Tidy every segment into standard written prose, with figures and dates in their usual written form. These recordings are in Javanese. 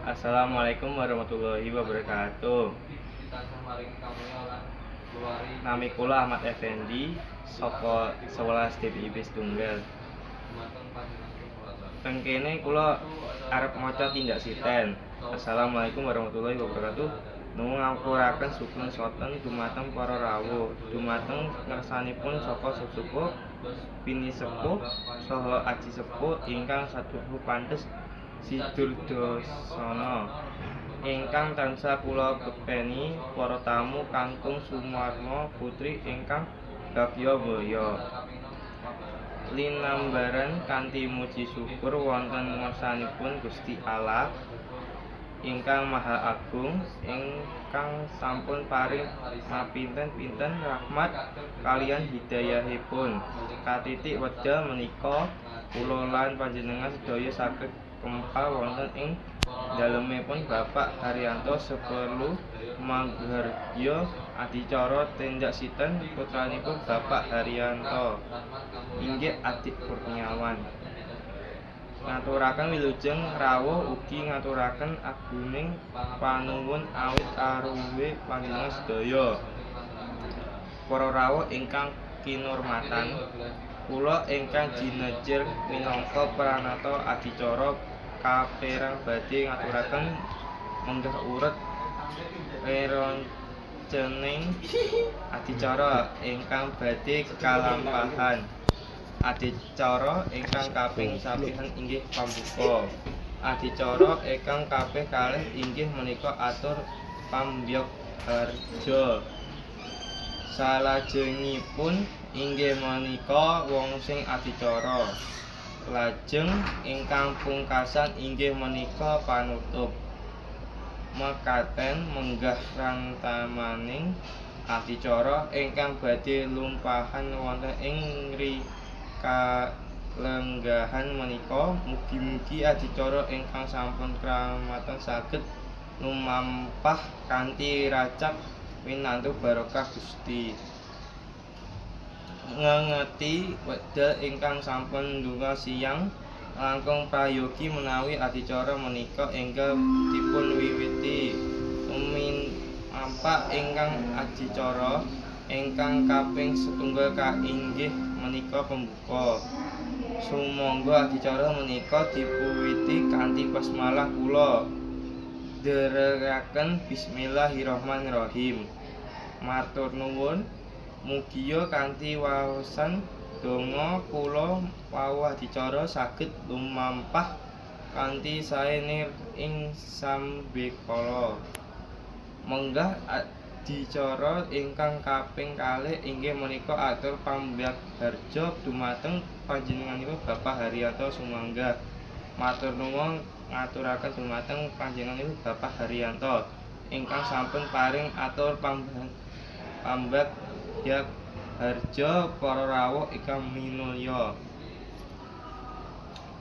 Assalamualaikum warahmatullahi wabarakatuh. Nami kula Ahmad Effendi saka 11 DPIB setunggal. Teng kene kula arep maca tindak siten. Assalamualaikum warahmatullahi wabarakatuh. Nuwun ngaturaken sugeng sonten dumateng para rawuh, dumateng ngersanipun saka sesepuh, pinisepuh saha aji sepuh ingkang saduhu pantes sidurdasana. Ingkang tansah kula bekteni para tamu kakung Sumarma putri ingkang bagya mulya. Linambaran kanthi muji syukur wonten ngarsanipun Gusti Allah ingkang Maha Agung ingkang sampun paring mapinten-pinten rahmat kaliyan hidayahipun. Katitik wekdal menika kula lan panjenengan sedaya saged kempal wonten ing dalemipun Bapak Haryanto seperlu manghargya adicara tindak siten putranipun Bapak Haryanto inggih Adik Kurniawan. Ngaturaken wilujeng rawuh ugi ngaturaken agunging panuwun awit aruwe panjenengan sedaya. Para rawuh ingkang kinurmatan, kula ingkang jinejir minangka pranata adicara kaperang badhe ngaturaken menggah uret reroncening adicara ingkang badhe kalampahan. Adicara ingkang kaping sapisan inggih pambuka. Adicara ingkang kaping kalih inggih menika atur pambyogharja. Salajengipun inggih menika wongsing adicara. Lajeng ingkang pungkasan inggih menika panutup. Mekaten menggah rantamaning adicara ingkang badhe lumpahan wonten ing kalenggahan menika mugi-mugi adicara ingkang sampun kramatan saged lumampah kanthi racap winantu barokah Gusti. Ngengeti wekdal ingkang sampun ndhuka siyang langkung prayogi menawi adicara menika enggal dipun wiwiti. Lumampah ingkang adicara ingkang kaping setunggal kainggih menika pembuka. Sumangga adicara menika dipuwiti kanthi basmalah kula dherekaken bismillahirrahmanirrahim. Matur nuwun. Mugia kanthi waosan donga kula wau adicara saged lumampah kanthi sae nir ing sambekala. Menggah adicara ingkang kaping kalih inggih menika atur pambagharja dumateng panjenenganipun Bapak Haryanto sumangga. Matur nuwun ngaturaken dumateng panjenenganipun Bapak Haryanto ingkang sampun paring atur pambagyaharja para rawuh ingkang minulya.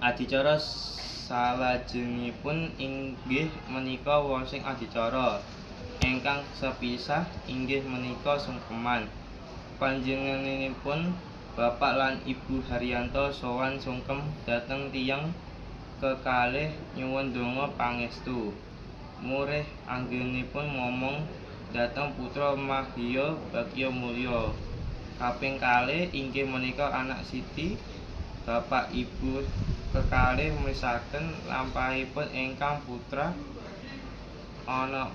Adicara salajengipun inggih menika wosing adicara. Ingkang sepisah inggih menika sungkeman. Panjenenganipun Bapak lan Ibu Haryanto sowan sungkem dhateng tiyang kekalih nyuwun donga pangestu. Murih anggenipun momong dhateng putra mahya bagya mulya. Kaping kalih inggih menika anak siti. Bapak Ibu kekalih mirsakaken lampahipun ingkang putra anak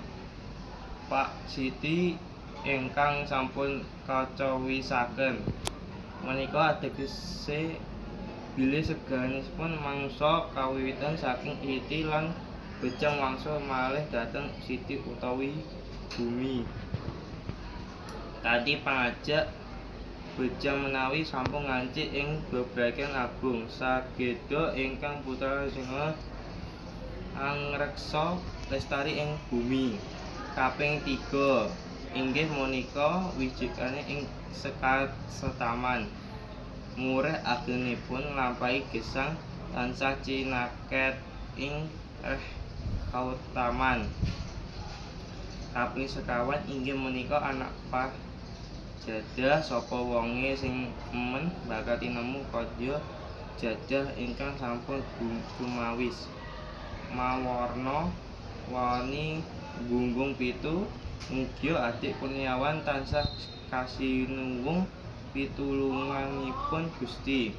Pak Siti ingkang sampun kacawisaken. Menika ategese bilih seganipun manungsa kawiwitan saking siti lan bejang wangsul malih dhateng siti utawi bumi. Kanthi pangajak bejang menawi sampun ngancik ing bebrayan agung sageda ingkang putra singa angreksa lestari ing bumi. Kaping tiga inggih menika wijikane ing setaman. Murih anggenipun nglampahi gesang tansah cinaket ing reh kautaman. Kaping sekawan inggih menika anak jadah sapa wonge sing emen bakal tinemu kadya jadah ingkang sampun sumawis. Mawarna wani gunggung 7 mugia Adik Kurniawan tansah kasinuwung pitulunganipun Gusti.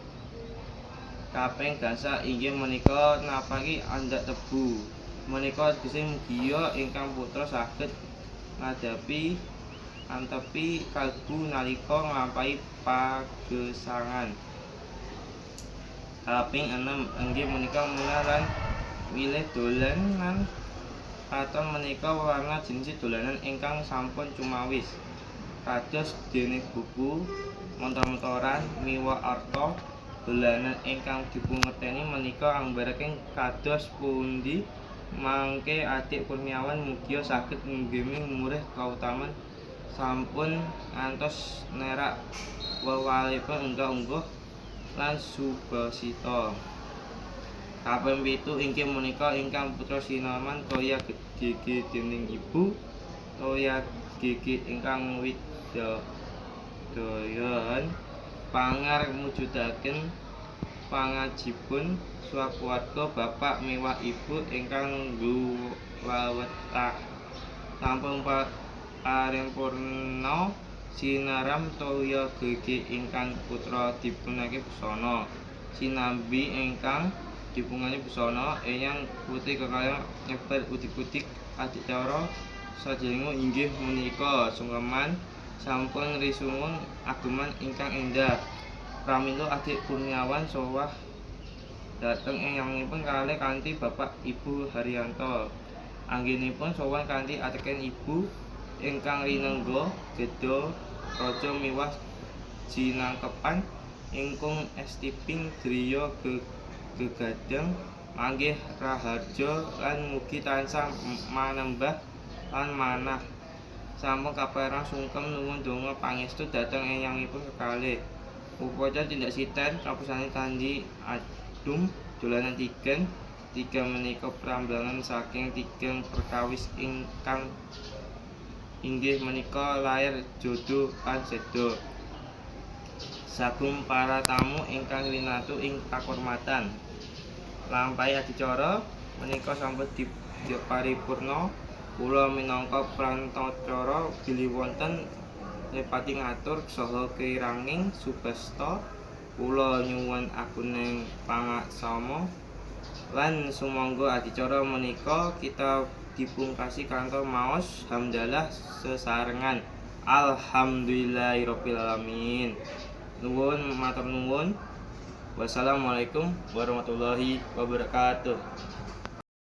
Kaping gangsal inggih menika napaki andhak tebu. Menika tegese mugia ingkang putra saged ngadhapi antepi kalbu nalika nglampahi pagesangan. Kaping 6 inggih menika munah lan milih dolanan katon menika warna jinis dolanan ingkang sampun cumawis. Kados dene buku, montor-montoran, miwah arta. Dolanan ingkang dipungerteni menika anggambaraken kados pundi mangke Adik Kurniawan mugia saged nggemi murih kautaman sampun ngantos nerak wewalipun unggah-ungguh lan subasita. Kaping 7 inggih menika ingkang putra sinaman toya gege dening ibu, toya gege ingkang widadoyan pangar mujudaken pangajipun sakuwarga bapak miwah ibu ingkang ngluwetah. Sampun paripurna sinaram toya gege ingkang putra dipunake busana. Sinambi ingkang dipunane busana eyang putri kekalih nyebar udik-udik adicara sajenengan inggih menika sungkeman sampun risungun ageman ingkang endah. Pramila Adik Kurniawan sowah dhateng eyangipun kalih kanthi Bapak Ibu Haryanto. Anggenipun sowan kanthi ateken ibu ingkang rinengga Gedha Raja miwah jinangkepan ingkung estiping griya gegadang manggih raharja lan mugi tansah manembah lan manah. Sampun kaperang sungkem nuwun donga pangestu dhateng eyangipun kekalih. Upacara tindak siten kapusane candhi adhum dolanan tigan. Tiga menika prambanan saking tigang perkawis ingkang inggih menika lair, jodho lan seda. Sagung para tamu ingkang winatu ing pakurmatan. Lampahi adicara menika sampun diparipurna. Kula minangka prantacara bilih wonten lepati ngatur saha kiranging subasta. Kula nyuwun aguning pangaksama lan sumangga adicara menika kita dipungkasi kanthi maos hamdalah sesarengan. Alhamdulillahirabbil alamin. Nuwun matur nuwun. Wassalamualaikum warahmatullahi wabarakatuh.